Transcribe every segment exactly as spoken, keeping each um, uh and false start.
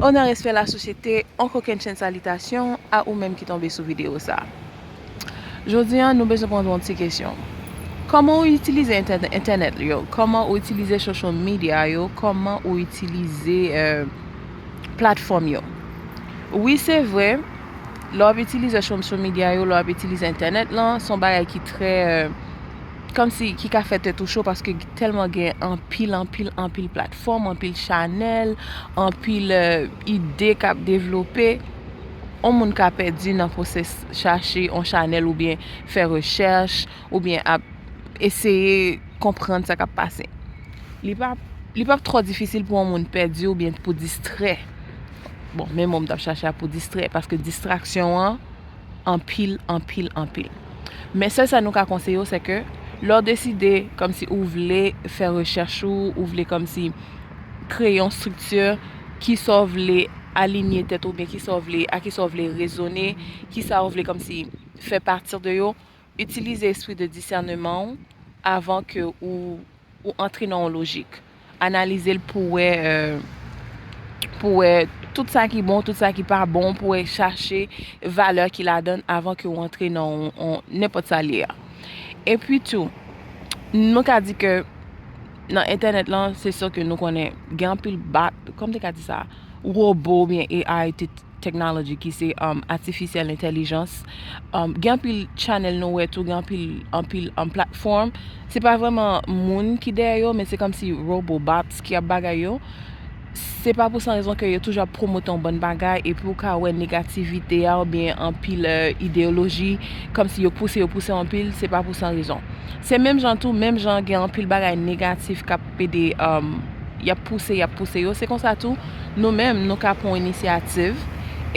Onè, respè, lasosyete, on kokennchenn salitasyon a ou menm ki tonbe sou videyo sa. Jodi a, nou bezwen pran yon ti kesyon. Kòman ou itilize entènè-, entènèt yo? Kòman ou itilize social media yo? Kòman ou itilize, euh, platfòm yo? Wi, se vre, lè w ap itilize social media yo, lè w ap itilize entènèt lan, se yon bagay ki trè, euh, kòmsi ki ka fè tèt ou cho paske tèlman gen anpil, anpil, anpil platfòm, anpil chanèl, anpil, euh, ide k ap devlope. On moun ka pèdi nan pwosès chache on chanèl oubyen fè rechèch oubyen ap eseye konprann sa k ap pase. Li pa, li p ap twò difisil pou on moun pèdi oubyen pou distrè. Bon, men mo m t ap chache a pou distrè, paske distraksyon an anpil, anpil, anpil. Men sèl sa nou ka konseye w, se ke lè w deside kòmsi ou vle fè rechèch ou, ou vle kòmsi kreye yon estrikti, kisa w vle alinye tèt ou, oubyen kisa w vle, a kisa w vle rezone, kisa w vle kòmsi fè pati de yo, itilize espri de disèneman w avan ke ou, ou antre nan yon lojik. Analize l pou wè, euh, pou wè tout sa ki bon, tout sa ki pa bon, pou wè chache valè ki ladan l avan ke w antre nan yon, yon, nenpòt sa l ye a. Epi tou, nou ka di ke nan entènèt lan, se sa ke nou konnen, gen anpil bot, kòman te ka di sa, wobo oubyen A I te technology ki se, um, artificial intelligence. Um, gen anpil channel nou wè tou, gen anpil, anpil, um, platform. Se pa vrèman moun ki dèyè yo, men se kòmsi robobots ki ap bagay yo. Se pa pou san rezon ke yo toujou ap pwomote yon bann bagay, epi ou ka wè negativite a, oubyen anpil, euh, ideyoloji, kòmsi yo pouse, yo pouse anpil, se pa pou san rezon. Se menm jan tou, menm jan gen anpil bagay negatif k ap ede, um, y ap pouse, y ap pouse yo. Se konsa tou, nou menm, nou ka pran yon inisyativ.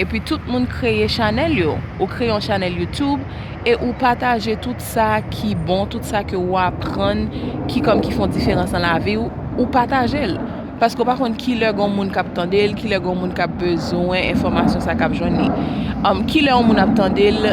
Epi tout moun kreye chanèl yo. Ou kreye yon chanèl YouTube e ou pataje tout sa ki bon, tout sa ke ou aprann, ki kòm ki fè yon diferans nan lavi w, ou pataje l. Paske ou pa konn kilè gen yon moun k ap tande l, kilè gen yon moun k ap bezwen enfòmasyon sa k ap jwenn li. Um, kilè yon moun ap tande l,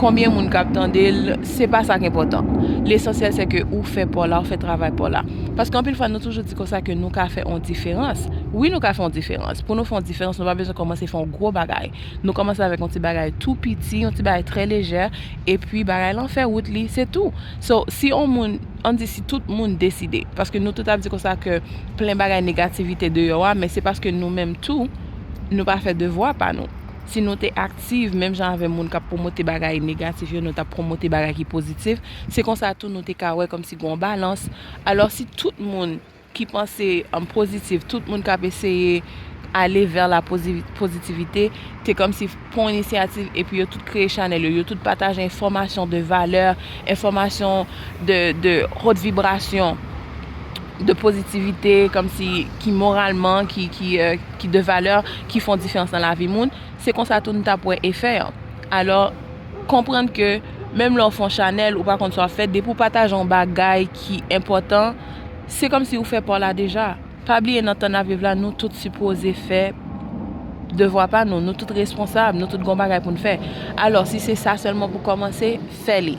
konbyen moun k ap tande l, se pa sa k enpòtan. Lesansyèl se ke ou fè pa w la, ou fè travay pa w la. Paske anpil fwa nou toujou di konsa ke nou ka fè yon diferans. Wi, nou ka fè yon diferans. Pou nou fè yon diferans, nou pa bezwen kòmanse fè yon gwo bagay. Nou kòmanse avèk yon ti bagay tou piti, yon ti bagay trè lejè, epi bagay lan fè wout li, se tou. So, si yon moun, ann di si tout moun deside, paske nou tout ap di konsa ke plen bagay negativite deyò a, men se paske nou menm tou, nou pa fè devwa pa nou. Si nou te aktif, menm jan avè moun k ap pwomote bagay negatif yo, nou t ap pwomote bagay ki pozitif, se konsa tou nou te ka wè kòmsi gen yon balans. Alò, si tout moun ki panse, um, pozitif, tout moun k ap eseye ale vè la pozi-, pozitivite, te kòmsi pran inisyativ epi yo tout kreye chanèl yo, yo tout pataje enfòmasyon de valè, enfòmasyon de, de haute vibration, de pozitivite, kòmsi ki moralman, ki, ki, euh, ki de valè, ki fè yon diferans nan lavi moun, se konsa tou nou t ap wè efè an. Alò, konprann ke menm lè w fè yon chanèl, ou pa konn sa w ap fè, depi w pataje yon bagay ki enpòtan, se kòmsi ou fè pa w la deja. Pa bliye nan tan n ap viv la, nou tout sipoze fè devwa pa nou, nou tout responsab, nou tout gon bagay pou n fè. Alò, si se sa sèlman pou kòmanse, fè li.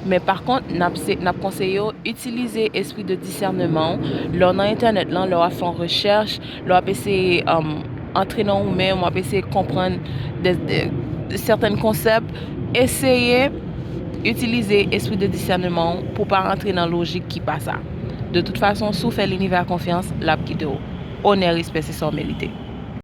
Men pa kont, n ap se, n ap konseye w, itilize espri de disèneman w lè w nan entènèt lan, lè w ap fè yon rechèch, lè w ap eseye, um, antre nan ou menm, w ap eseye konprann de, de, de sèten konsèp, eseye itilize espri de disèneman w pou pa antre nan lojik ki pa sa. De tout fason, si w fè linivè a konfyans, l ap gide w. Onè, respè, se sa w merite.